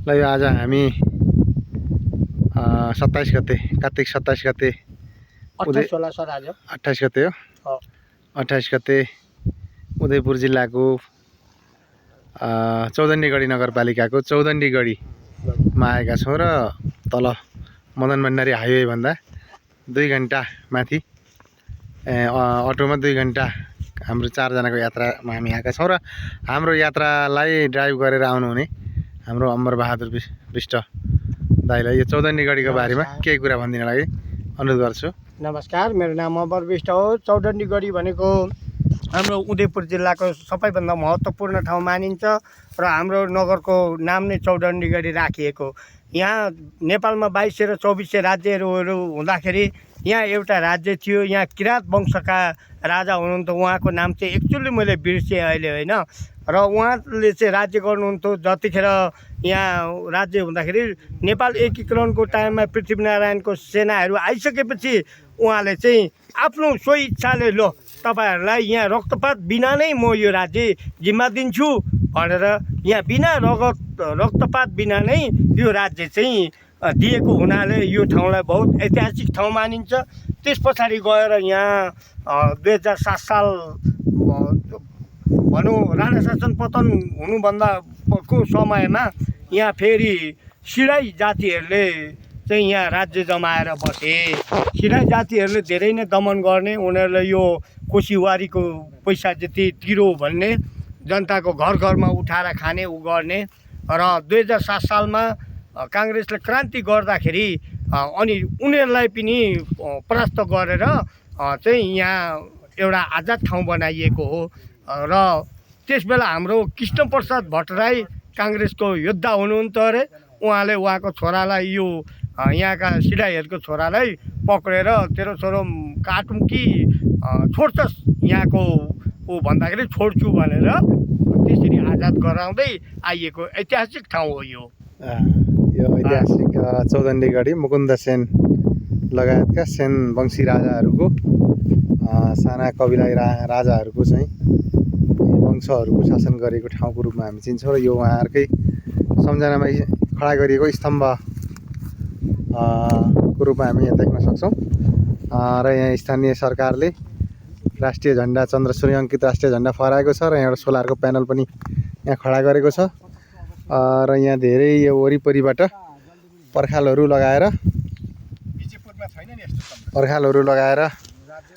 ल यो आज हामी 27 गते कार्तिक 27 गते 28 गते हो 28 गते उदयपुर जिल्लाको चौदण्डीगढी नगरपालिकाको चौदण्डीगढीमा आएका छौँ र तल मदन भण्डारी हाइवे भन्दा 2 घण्टा माथि अटोमा 2 घण्टा हाम्रो 4 जनाको यात्रामा हामी आएका छौँ र हाम्रो यात्रालाई ड्राइभ गरेर आउनुहुने हाम्रो अमर बहादुर विष्ट दाइलाई यो चौदण्डीगढीको बारेमा केही कुरा भनिदिन लागि अनुरोध गर्छु। नमस्कार, मेरो नाम अमर विष्ट हो। चौदण्डीगढी भनेको हाम्रो उदयपुर जिल्लाको सबैभन्दा महत्त्वपूर्ण ठाउँ मानिन्छ र हाम्रो नगरको नाम नै चौदण्डीगढी राखिएको। यहाँ नेपालमा 22 र 24 राज्यहरू हुँदाखेरि यहाँ एउटा राज्य थियो। यहाँ किराँत वंशका राजा हुनुहुन्थ्यो। उहाँको नाम चाहिँ एक्चुअली मैले बिर्सेँ अहिले होइन, र उहाँले चाहिँ राज्य गर्नुहुन्थ्यो। जतिखेर यहाँ राज्य हुँदाखेरि नेपाल एकीकरणको टाइममा पृथ्वीनारायणको सेनाहरू आइसकेपछि उहाँले चाहिँ आफ्नो सोही इच्छाले ल तपाईँहरूलाई यहाँ रक्तपात बिना नै म यो राज्य जिम्मा दिन्छु भनेर यहाँ बिना रक्तपात बिना नै यो राज्य चाहिँ दिएको हुनाले यो ठाउँलाई बहुत ऐतिहासिक ठाउँ मानिन्छ। त्यस पछाडि गएर यहाँ 2007 साल भनौँ राणा शासन पतन हुनुभन्दाको समयमा यहाँ फेरि सिराई जातिहरूले चाहिँ यहाँ राज्य जमाएर बसे। सिराई जातिहरूले धेरै नै दमन गर्ने, उनीहरूले यो कोसीवारीको पैसा जति तिरो भन्ने, जनताको घर घरमा उठाएर खाने उ गर्ने। र 2007 सालमा काङ्ग्रेसले क्रान्ति गर्दाखेरि अनि उनीहरूलाई पनि परास्त गरेर चाहिँ यहाँ एउटा आजाद ठाउँ बनाइएको हो। र त्यसबेला हाम्रो कृष्णप्रसाद भट्टराई काङ्ग्रेसको योद्धा हुनुहुन्थ्यो अरे। उहाँले उहाँको छोरालाई यो यहाँका सिराईहरूको छोरालाई पक्रेर तेरो छोरो काटौँ कि छोड्छस् यहाँको ऊ भन्दाखेरि छोड्छु भनेर त्यसरी आजाद गराउँदै आइएको ऐतिहासिक ठाउँ हो यो। यो ऐतिहासिक चौदण्डीगढी मुकुन्द सेन लगायतका सेन वंशी राजाहरूको साना कविलाई राजाहरूको चाहिँ वंशहरूको शासन गरेको ठाउँको रूपमा हामी चिन्छौँ। र यो उहाँहरूकै सम्झनामा खडा गरिएको स्तम्भ को रूपमा हामी यहाँ देख्न सक्छौँ। र यहाँ स्थानीय सरकारले राष्ट्रिय झन्डा चन्द्र सूर्य अङ्कित राष्ट्रिय झन्डा फहराएको छ र यहाँ एउटा सोलरको प्यानल पनि यहाँ खडा गरेको छ। र यहाँ धेरै यो वरिपरिबाट पर्खालहरू लगाएर